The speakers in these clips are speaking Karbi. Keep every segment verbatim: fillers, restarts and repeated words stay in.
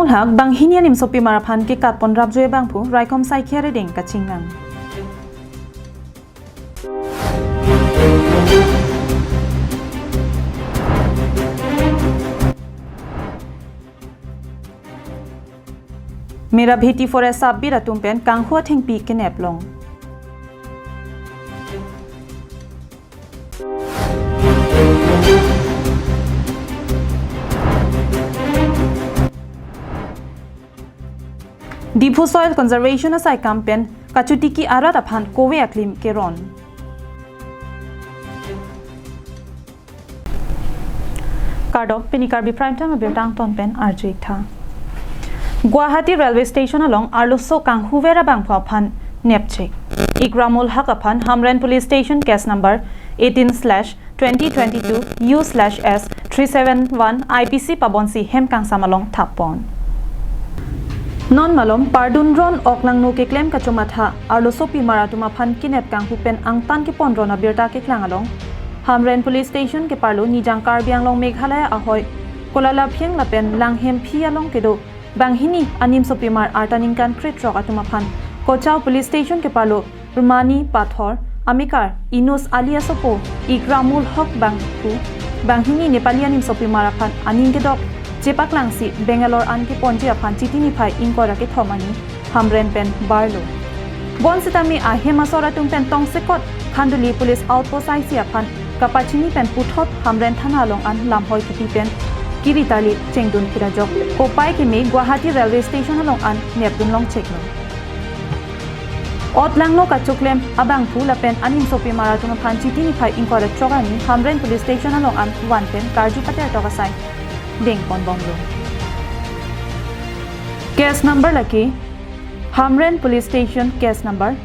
Hak banghini animsopimar aphan kekat pon rapjui abangphu raikom saikhi arideng kachingnang. Merabheti Forest Sub-Beat atum pen kanghu athengpi kenep long. Diphu Soil Conservation asaikam pen kachotiki arat aphan kove aklim keron. Kardom, pini Karbi Prime Time abirta angton pen arju-ik tha. Guwahati Railway Station along arloso kanghuver abangphu aphan nepchek. Ikramul Haq aphan Hamren Police Station case number eighteen slash twenty twenty-two U slash S three seven one I P C pabonsi hem kangsam along thap pon. Non malom pardun ron oklangno keklem kachomatha arlosopimar atum aphan kenep kanghu pen angtan kepon ron abirta keklang along Hamren Police Station keparlo Nijang Karbi Anglong Meghalaya ahoi Kolalaphiang lapen Langhemphi along kedo banghini animsopimar arta ningkan krethrok atum aphan Kochao Police Station keparlo Rumani Pathor amekar Inus Ali asopo Ikramul Haq bangphu banghini Nepali animsopimar aphan aning kedok chepaklangsi Bangalore an keponji aphan Chiti niphai ingkoi ra kethom arni Hamren pen barlo. Bonsitame ahem asor atum pen tongsekot Khanduli Police Outpost I C aphan kapachini pen puthot Hamren Thana along an lamhoi kipi pen kiri tarli chengdun phit ajok kopai keme Guwahati Railway Station along an nepdun long cheklo. Otlangno kachoklem abangphu lapen animsopimar atum aphan Chiti niphai ingkoi ra throk arni Hamren Police Station along an van pen karju pater tok asai dengpon bomlo. Case number lake Hamren Police Station case number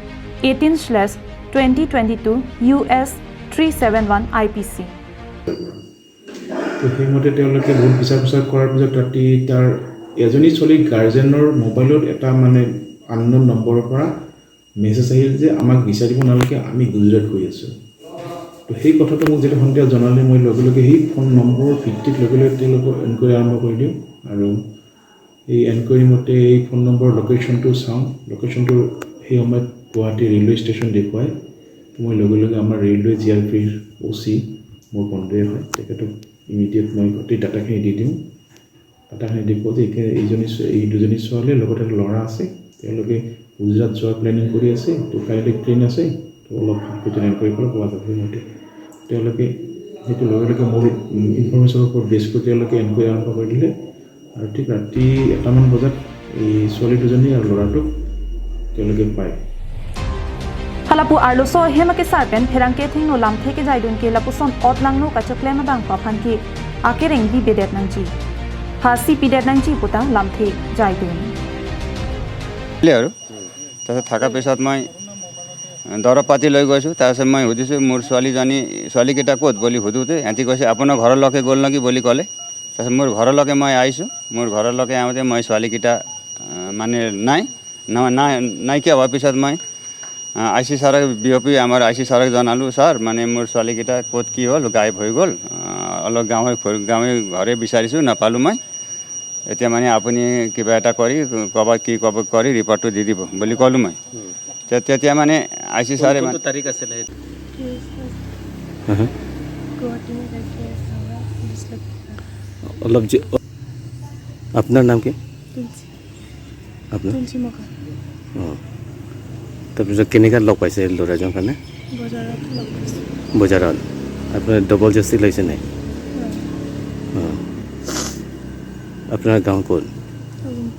eighteen slash twenty twenty-two U S three seven one I P C. তো সেইমতে তেওঁলোকে বহুত বিচাৰ খোচাৰ কৰাৰ পিছত ৰাতি তাৰ এজনী ছোৱালী গাৰ্জেনৰ মোবাইলত এটা মানে আননোন নম্বৰৰ পৰা মেছেজ আহিল যে আমাক বিচাৰিব নালাগে, আমি গুজৰাট গৈ আছোঁ। তো সেই কথাটো মোক যেতিয়া সন্ধিয়া জনালে, মই লগে লগে সেই ফোন নম্বৰৰ ভিত্তিত লগে লগে তেওঁলোকৰ এনকুৱাৰী আৰম্ভ কৰি দিওঁ আৰু এই এনকুৱাৰী মতে এই ফোন নম্বৰ লোকেশ্যনটো চাওঁ। লোকেশ্যনটো সেই সময়ত গুৱাহাটী ৰেলৱে ষ্টেচন দেখুৱায়। তো মই লগে লগে আমাৰ ৰেলৱে জি আৰ পিৰ অ' চি মোৰ বন্ধুৱে হয়, তেখেতক ইমিডিয়েট মই গোটেই ডাটাখিনি দি দিওঁ। ডাটাখিনি দেখুৱাওঁ যে এতিয়া এইজনী ছো-, এই দুজনী ছোৱালীৰ লগতে এটা ল'ৰা আছে, তেওঁলোকে গুজৰাট যোৱাৰ প্লেনিং কৰি আছে। তো কাইলৈ ট্ৰেইন আছে, তো অলপ ভালকৈ ট্ৰেইন কৰি পেলাই পোৱা যাব সিহঁতে। তেওঁলোকে সেইটো লগে লগে মোৰ, উম, ইনফৰমেশ্যনৰ ওপৰত বেছ কৰি তেওঁলোকে এনকুৱাৰী আৰম্ভ কৰি দিলে। আৰু ঠিক ৰাতি এটামান বজাত এই ছোৱালী দুজনী আৰু ল'ৰাটোক তেওঁলোকে পায়। Halapu arloso ahem akesar pen pherangke athengno lamthe kejaidun ke lapuson otlangno kachoklem abangphu aphan ke akereng bibedet nangji, phasi pidet nangji puta lamthe jaidun. দিলে আৰু। তাৰপিছত থকাৰ পিছত মই দৰৱ পাতি লৈ গৈছোঁ। তাৰপিছত মই সুধিছোঁ, "মোৰ ছোৱালীজনী, ছোৱালীকেইটা ক'ত?" বুলি সোধোঁতে সিহঁতি কৈছে, "আপোনাৰ ঘৰলৈকে গ'ল নেকি?" বুলি ক'লে। তাৰপিছত মোৰ ঘৰলৈকে মই আহিছোঁ। মোৰ ঘৰলৈকে আহোঁতে মই ছোৱালীকেইটা, আহ, মানে নাই, ন-, নাই, নাইকিয়া হোৱাৰ পিছত মই, আহ, আই চি ছাৰক, বি অ' পি আমাৰ আই চি ছাৰক জনালোঁ, "ছাৰ, মানে মোৰ ছোৱালীকেইটা ক'ত কি হ'ল, গায়ব হৈ গ'ল। আহ, অলপ গাঁৱে ফুৰি, গাঁৱে ঘৰে বিচাৰিছোঁ, নাপালোঁ মই। এতিয়া মানে আপুনি কিবা এটা কৰি, ক'ৰবাত কি ক'ব কৰি ৰিপৰ্টটো দি দিব" বুলি ক'লোঁ মই। হুম। তে-, তেতিয়া মানে আই চি কোন, ছাৰে কোনটো মানে তাৰিখ আছিলে? হা, হা। গুৱাহাটী মে যাইকে আছা, পুলিচ লগ। অলপ যে, আপোনাৰ নাম কি? তুলসী। আপোনাৰ? তুলসী মখা। অ'। তাৰপিছত কেনেকৈ লগ পাইছে ল'ৰাজন কাৰণে? বজাৰত লগ পাইছোঁ। বজাৰত? আপোনাৰ জবৰদস্তি লাগিছে নাই? হয়। অ'। আপোনাৰ গাঁও ক'ত? উম, উম,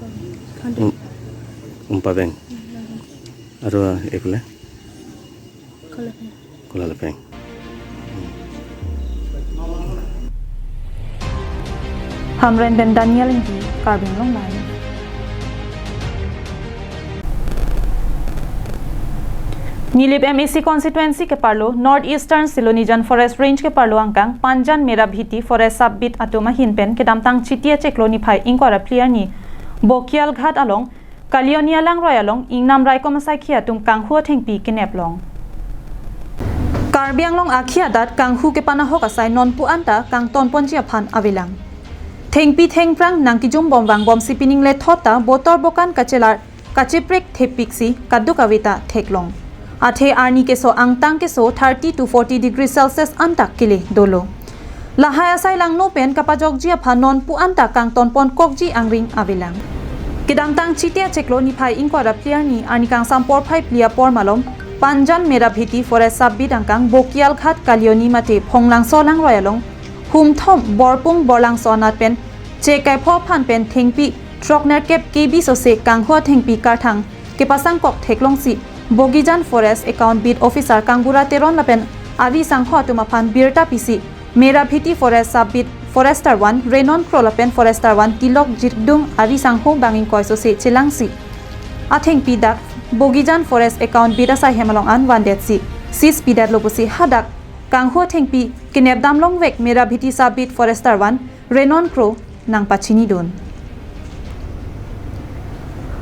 উম। উম, উম। আৰু এইফালে? কলাপেং। কলাপেং। Hamren pen Daniel Engti, Karbi Anglong Live. Nilip M A C constituency keparlo North Eastern Silonijan Forest Range keparlo angkang Panjan Merabheti Forest Sub-Beat atum ahin pen kedamtang Chiti achiklo niphai ingkoi ra phli arni Bokialghat along Kalioni alangroi along ingnam raikom asaikhi atum kanghu athengpi kenep long. Karbi Anglong akhi adat kanghu kepanahok asai nonpu anta kangton ponji aphan avelang. Thengpi thengphrang nangkijum bom vangbomsi pining lethot ta botor bokan kachelar kacheprek thepiksi kadokave ta theklong. Athe arni keso angtang keso thirty to forty degree Celsius anta kele dolo. Lahai asai langno pen kapajokji aphan nonpu anta kangtonpon kokji angring avelang. Kedamtang Chiti achiklo niphai ingkoi ra phli arni arni kangsam porphai phli apor malom Panjan Merabheti Forest Sub-Beat angkang Bokialghat Kalioni mate Phonglangso langroi along humthom Borpung Borlangso anat pen chekaipho aphan pen thengpi throknerkep K B sose kanghu athengpi karthang kepasangkok theklongsi Bogijan Forest Account Beat Officer Kangbura Teron lapen ari sangho atum aphan birta pisi Merabheti Forest Sub-Beat Forester one Renon Kro lapen Forester one Tilok Jikdung ari sangho bang ingkoi sose chelangsi athengpi dak Bogijan Forest Account Beat asai hem along an vandetsi seize pidetlo pusi hadak kanghu athengpi kenep damlongvek Merabheti Sub-Beat Forester one Renon Kro nangpachinidun.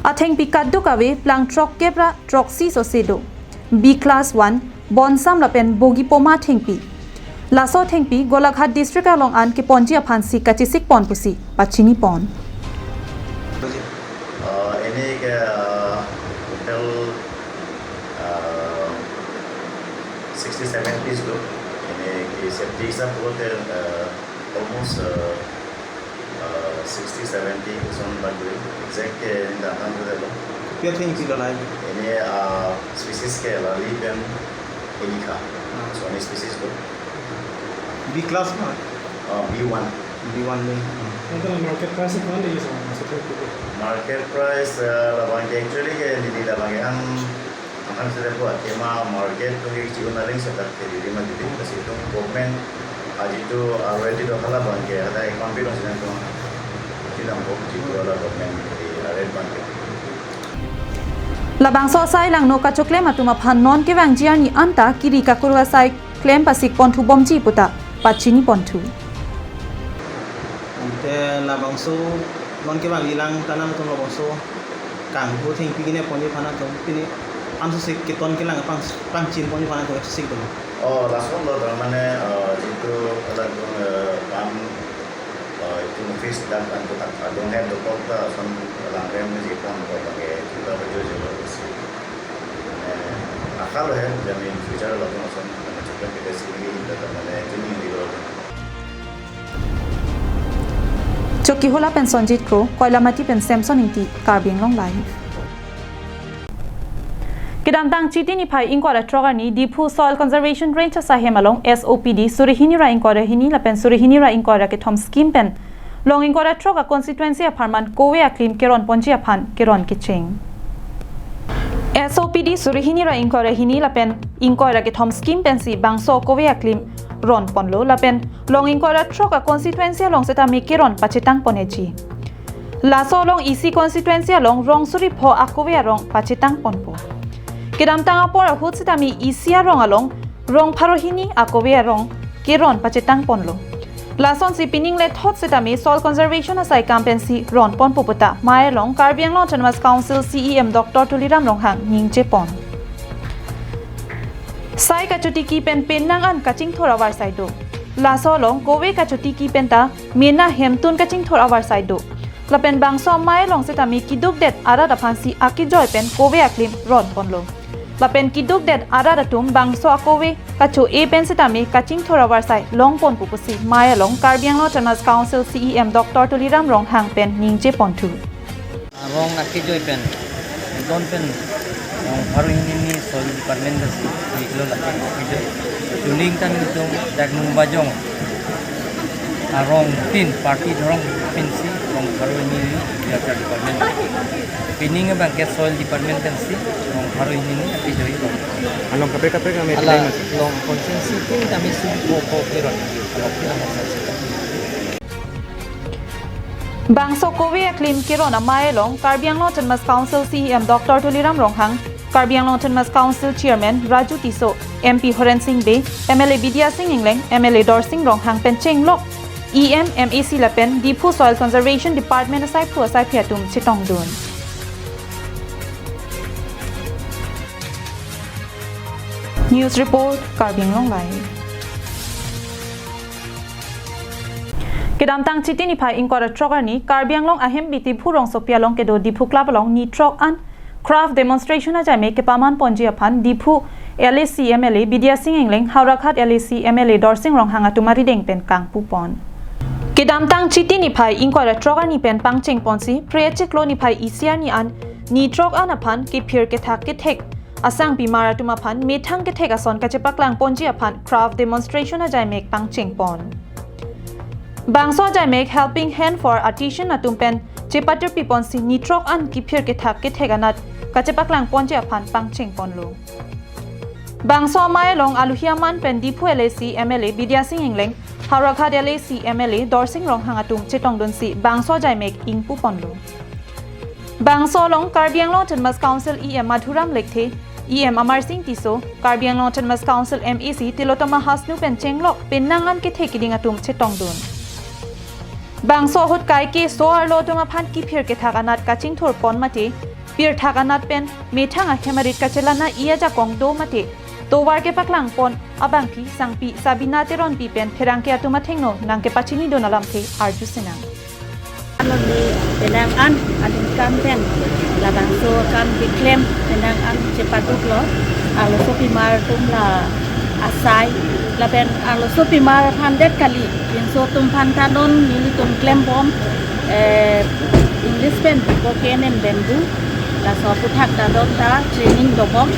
Athengpi kadokave plang throkkep ra throksi sose do. B class one, bonsam lapen bogi poma thengpi. Laso thengpi Golaghat district along an keponji aphansi kachesikpon pusi pachinipon. Uh, ini ke uh, hotel uh, sixty seven piece do. Ini ke safety hisab ko te uh, almost uh, uh, sixty seventy isun bag do. Exact ke ini datang ko te lo. Pia thengpi lo lai. Ini uh, species ke lali pen Elika. So ini species do. B class ma? Uh, B one. B one ni. Ante market price কিমান দেখিছে মাছৰ? Market price uh, labang ke actually ke neli labang ke ang ang sila po tema market to ke chiu na ring setak ke dili ma dili kasi itu government aji tu already do hala bang ke ada account bi dong sila tu. Sila po jitu ala government di arrange bang ke. Labangso asai langno kachoklem atum aphan non kevangji arni anta kiri kakur asai klem pasik ponthu bomji puta pachini ponthu. Ante labangso non kevangji lang tanam atum labangso kanghu thengpi kene ponji aphan atum pini ansosik keton kelang pang pangchin ponji aphan atum sik dong. Oh, lason lo tar mane uh, jitu ala gung uh, pam uh, itu office dak antu tak adong hem dokok ta son langrem ni jipon ko bage kita bejo jelo si. Akal he jami future lo ton son mane chukan kita sini kita mane jini di lo. Chokihola pen Sonjit Kro, Koilamati pen Samson Ingti, Karbi Anglong Live. Kedamtang Chiti niphai ingkoi ra throk arni Diphu Soil Conservation Range asai hem along S O P D suri hini ra ingkoi ra hini lapen suri hini ra ingkoi ra kethom scheme pen long ingkoi ra throk a constituency apharman kove aklim keron ponji aphan keron kecheng. S O P D suri hini ra ingkoi ra hini lapen ingkoi ra kethom scheme pensi bangso kove aklim ron ponlo lapen long ingkoi ra throk a constituency along setame keron pachetang pon-eji. Laso along isi constituency along rong suri pho akove arong pachetang ponpo. Kedamtang apor ahut setame isi arong along rong pharo hini akove arong keron pachetang ponlo. Lasonsi pining lethot setame soil conservation asai kam pensi ron ponpo puta Mai along Karbi Anglong Autonomous Council C E M Doctor Tuliram Ronghang ningje pon. Sai kachotiki pen pen nang an kachingthur avarsai do. Laso along kove kachotiki pen ta mena hemtun kachingthur avarsai do. Lapen bangso Mai along setame kidukdet arat aphansi akejoi pen kove aklim ron ponlo. Lapen kidukdet arat atum bangso akove kacho-e pen setame kachingthur avarsai long ponpo pusi Mai along Karbi Anglong Autonomous Council C E M Doctor Tuliram Ronghang pen ningje ponthu. Arong akejoi pen, don pen, rong pharo hini ni soil department dak si, iklo lake akejoi. Chuning tan itum dak nung bajong. Arong tin, party dorong pinsi, rong pharo hini ni agriculture department. Pining abang ke soil department pensi, rong pharo hini ni akejoi rong. Along kaprek kaprek kami Ala, apply mas. Long constituency tin kami si po po keron. Along tin along sa sita. Bangso kove aklim keron amei along Karbi Anglong Autonomous Council C E M Doctor Tuliram Ronghang, Karbi Anglong Autonomous Council Chairman Raju Tisso, M P Horen Sing Bey, M L A Bidya Sing Engleng, M L A Dorsing Ronghang pen chenglok E M, M A C lapen Diphu Soil Conservation Department asai phu asai phi atum chetongdun. News Report, Karbi Anglong Live. Kedamtang Chiti niphai ingkoi ra throk arni Karbi Anglong ahembi Diphu rongsopi along kedo Diphu Club along nitrok an craft demonstration ajaimek kepaman ponji aphan Diphu L A C M L A Bidya Sing Engleng, Howraghat L A C M L A Dorsing Ronghang atum arideng pen kangpu pon. Kedamtang Chiti niphai ingkoi ra throk arni pen pangcheng ponsi phre chiklo niphai isi arni an nitrok an aphan kephir kethak kethek asangpi mar atum aphan methang kethek ason kachepaklang ponji aphan craft demonstration ajaimek pangcheng pon. Bangso ajaimek Helping Hand for Artisan atum pen chepatirpi ponsi nitrok an kephir kethak kethek anat kachepaklang ponji aphan pangcheng ponlo. Bangso amei along aluhi aman pen Diphu L A C M L A Bidya Sing Engleng, Howraghat L A C M L A Dorsing Ronghang atum chetongdunsi bangso ajaimek ingpu ponlo. Bangso along Karbi Anglong Autonomous Council E M Madhuram Lekthe, E M Amarsing Tisso, Karbi Anglong Autonomous Council M A C Tilottama Hasnu pen chenglok penang an kethe keding atum chetongdun. Bangso ahut kaike so-arlo atum aphan kephir kethak anat kachingthur pon mate, pirthak anat pen methang ahem arit kachelan-i ajakong do mate, tovar kepaklang pon abangpi sangpi Sabina Teronpi pen pherangke atum athengno nangkepachinidun alamthe arju sinang. Along ni penang an aningkan pen labangso akam keklem penang an chepaduklo. Arlosopimar atum la asai lapen arlosopimar aphan det kali, pinso atum aphan ta non nelitum klembom, eh, English pen ko cane and bamboo, laso aphuthak ta don ta training dobom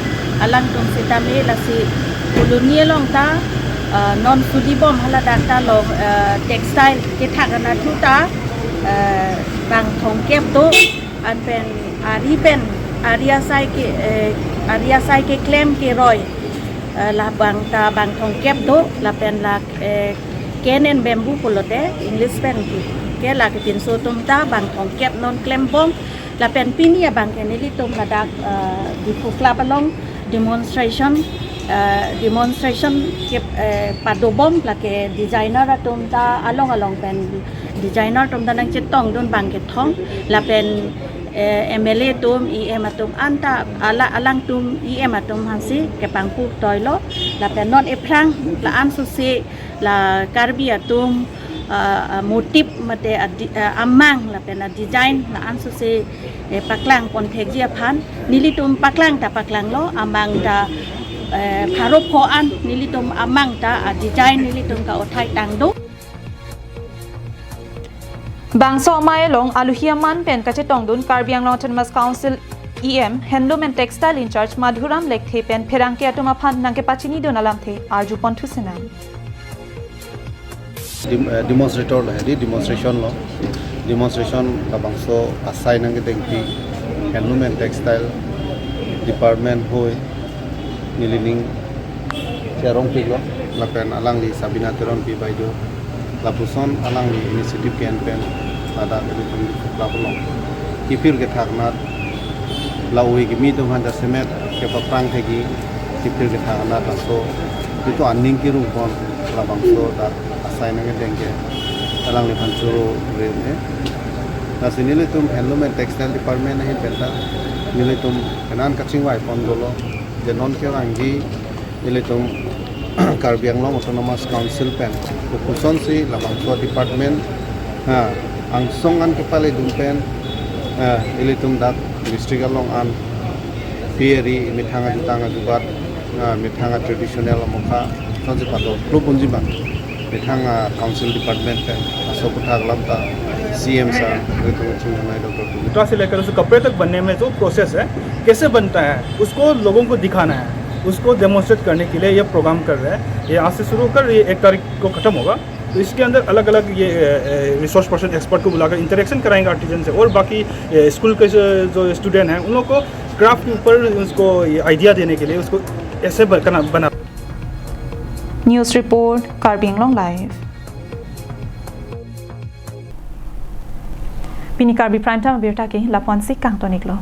alangtum sitame, lasi Phuloni along ta, eh, non sudibom haladak ta long, eh, textile kethak anat thu ta, eh, bang thomkep do, anpen ari pen, ari asai ke, eh, ari asai keklem keroi, eh, labang ta bang thomkep do, lapen la, eh, cane and bamboo pulote English pen ke, ke la kepinso atum ta bang thomkep non klembom, lapen pini abang ke nelitum ladak, eh, Diphu Club along demonstration, eh, demonstration ke, eh, padobom, lake designer atum ta along along pen designer atum ta nangchetongdun bang kethom, lapen, eh, M L A atum, E M atum anta ala alangtum E M atum aphansi kepangpu toilo, lapen non ephrang la-an sose la Karbi atum, ah, ah, motif mate adi-, ah, amang lapen adesign la-an sose, eh, paklang pon thekji aphan nelitum paklang ta paklanglo, amang ta, eh, pharo pho an nelitum amang ta adesign nelitum ka-othai tang do. Bangso amei along aluhi aman pen kachetongdun Karbi Anglong Autonomous Council E M Handloom and Textile in-charge Madhuram Lekthe pen pherangke atum aphan nangkepachinidun alamthe arju pon thusinang. Dem-, eh, demonstrator lo, hedi demonstration lo. Demonstration labangso asai nangkedengpi Handloom and Textile Department hoi nelining cherong piklo, lapen alangli Sabina Teronpi baideo, lapuson alangli initiative ke-en pen ladak ilitum Diphu Club along kephir kethak anat la-oi kimi atum aphan jasemet kepaphrang thekji kephir kethak anat laso itum aning kerung pon labangso dak asai nangkedeng ke alangliphan choro ren e. Lasi nelitum Handloom and Textile Department ahin pen ta nelitum kenan kachingvai pon dolo, je non kevangji ilitum Karbi Anglong Autonomous Council pen kopuson si labangso department, ha, angsong an kepaledun pen, ha, ilitum dak district along an piri methang ajutang ajubat, ha, methang a-traditional amokha sonsi pato klop unji bang methang a-council department pen aso aphuthak alam ta C M sir, ilitum chungnai Doctor Tuliram. छोटा से लेकर उसे कपड़े तक बनने में जो प्रोसेस है, कैसे बनता है, उसको लोगों को दिखाना है, उसको डेमोन्स्ट्रेट करने के लिए ये प्रोग्राम कर रहे हैं। ये आज से शुरू होकर ये एक तारीख को ख़त्म होगा। तो इसके अंदर अलग-अलग ये, ए, ए, रिसोर्स पर्सन, एक्सपर्ट को बुलाकर इंटरेक्शन कराएंगे आर्टिजन से, और बाकी, ए, स्कूल के जो, जो स्टूडेंट हैं, उन लोग को क्राफ्ट के ऊपर उसको ये आइडिया देने के लिए उसको ऐसे ब-, करना, बना। News report, Karbi Anglong Live. Pini Karbi Prime Time abirta ke lapu-ansi kangton-iklo.